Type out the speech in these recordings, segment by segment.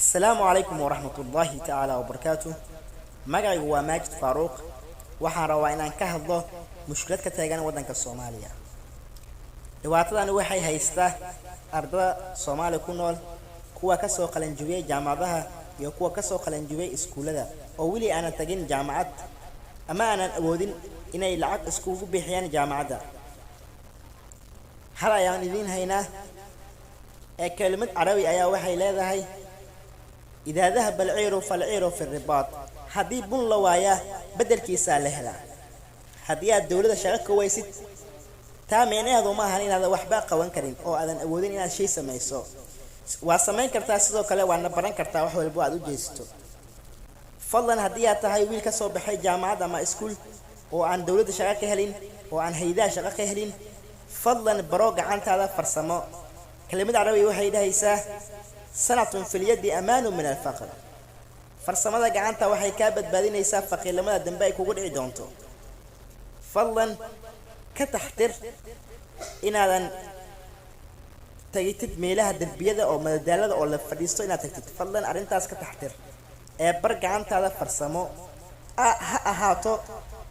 Asalaamu calaykum waraxmat ullaahi tacaala wabarakaatu. Magacaygu waa Maajid Faaruuq. Waxaan rabaa inaan ka hadlo mushkilad ka taagan waddanka Soomaaliya. Dhibaatadani waxay haystaa ardada Soomaaliya ku nool, kuwa kasoo qalinjibiyey jaamacadaha iyo kuwa kasoo qalinjibiyey iskuullada oo weli aanan tagin jaamacad ama aanan awoodin inay lacag iskugu bixiyaan jaamacadda. Hal ayaan idiin haynaa ee kelimad Carabi ayaa waxay leedahay: "إذا ذهب العير فالعير في الرباط." Haddii bun la waayaa, beddelkiisaa la helaa. Haddii aad dowladda shaqo ka waysid, taa micnaheedu ma ahan inaadan waxba qaban karin oo aadan awoodin inaad shay samayso. Waa samayn kartaa, sidoo kale waadna baran kartaa wax walbo aad u jeesato. Fadlan, haddii aad tahay wiil ka soo baxay jaamacad ama iskuul oo aan dowladda shaqo ka helin oo aan haydaha shaqo ka helin, fadlan baro gacantaada farsamo. Kelimad Carabi waxay dhahaysaa: "صنعة في اليد أمان من الفقر." Farsamada gacanta waxay kaa badbaadinaysaa faqiirnimada dambe ay kugu dhici doonto. Fadlan ka taxtir inaadan tagitid meelaha derbiyada oo madadaalada oo la fadhiisto inaad tagtid. Fadlan arrintaas ka taxtir ee bar gacantaada farsamo. Ha ahaato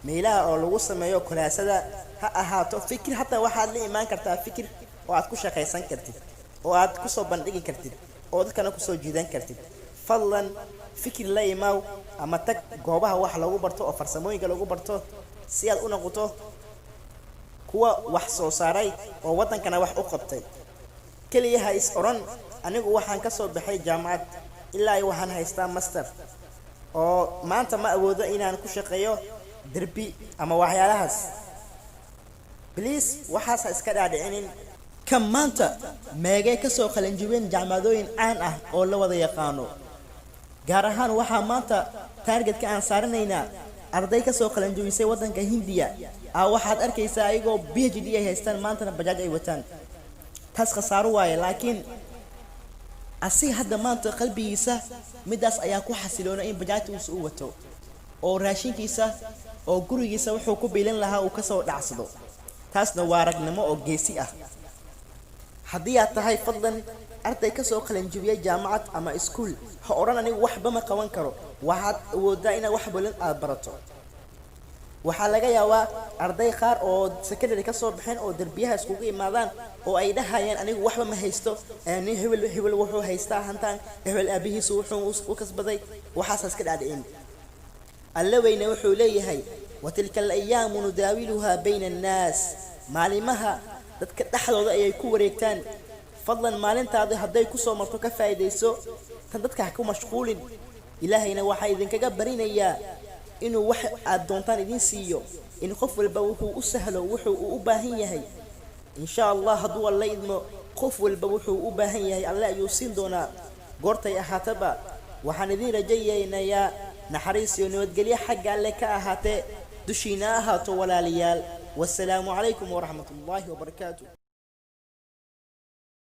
meelaha oo lagu sameeyo kuraasada, ha ahaato fikir. Hataa waxaad la imaan kartaa fikir oo aad ku shaqaysan kartid oo aad kusoo bandhigi kartid oo dadkana kusoo jiidan kartid. Fadlan fikir la imaaw ama tag goobaha wax lagu barto oo farsamooyinka lagu barto si aad u noqoto kuwa wax soo saaray oo waddankana wax u qabtay. Keliya ha is odhan: "Anigu waxaan ka soo baxay jaamacad, ilaa iyo waxaan haystaa master, oo maanta ma awoodo inaan ku shaqeeyo derbi ama waxyaalahaas." Please, waxaas ha iska dhaadhicinin. Ka maanta meegay ka soo qalinjibeen jaamacadooyin caan ah oo la wada yaqaano. Gaar ahaan waxaa maanta targetka aan saaranaynaa arday ka soo qalinjibisay waddanka Hindiya ah. Waxaad arkaysaa ayagoo PhD ay haystaan, maantana bajaaj ay wataan. Taas khasaaro waaye, laakiin asiga hadda maanta qalbigiisa midaas ayaa ku xasiloona in bajaajta uusa u wato oo raashinkiisa oo gurigiisa wuxuu ku biilin lahaa uu kasoo dhacsado. Taasna waa ragnimo oo geesi ah. Haddii aad tahay, fadlan, arday kasoo qalinjibiyay jaamacad ama iskuul, ha odhan: "Anigu waxba ma qaban karo." Waxaad awooddaa inaad wax badan aad barato. Waxaa laga yaabaa arday qaar oo secondary kasoo baxeen oo derbiyaha iskugu imaadaan oo ay dhahayaan: "Anigu waxba ma haysto, nin hebel hebel wuxuu haystaa hantaan, hebel aabihiisu wuxuu u kasbaday." Waxaasa iska dhaadhicin. Alla weyne wuxuu leeyahay: "وتلك الأيام نداولها بين الناس." Maalimaha dadka dhexdooda ayay ku wareegtaan. Fadlan, maalintaadi hadday kusoo marto, ka faa'iidayso tan dadka ha ku mashquulin. Ilaahayna waxaa idinkaga barinayaa inuu wax aad doontaan idin siiyo, in qof walba wuxuu u sahlo wuxuu uu u baahan yahay. Insha Allah, hadduu Alla idmo, qof walba wuxuu u baahan yahay Alle ayuu siin doonaa goortay ahaataba. Waxaan idin rajaynayaa naxariis iyo nabadgelyo xagga Alle ka ahaatee dushiina ahaato, walaalayaal. Wasalaamu calaykum waraxmat ullaahi wabarakaatu.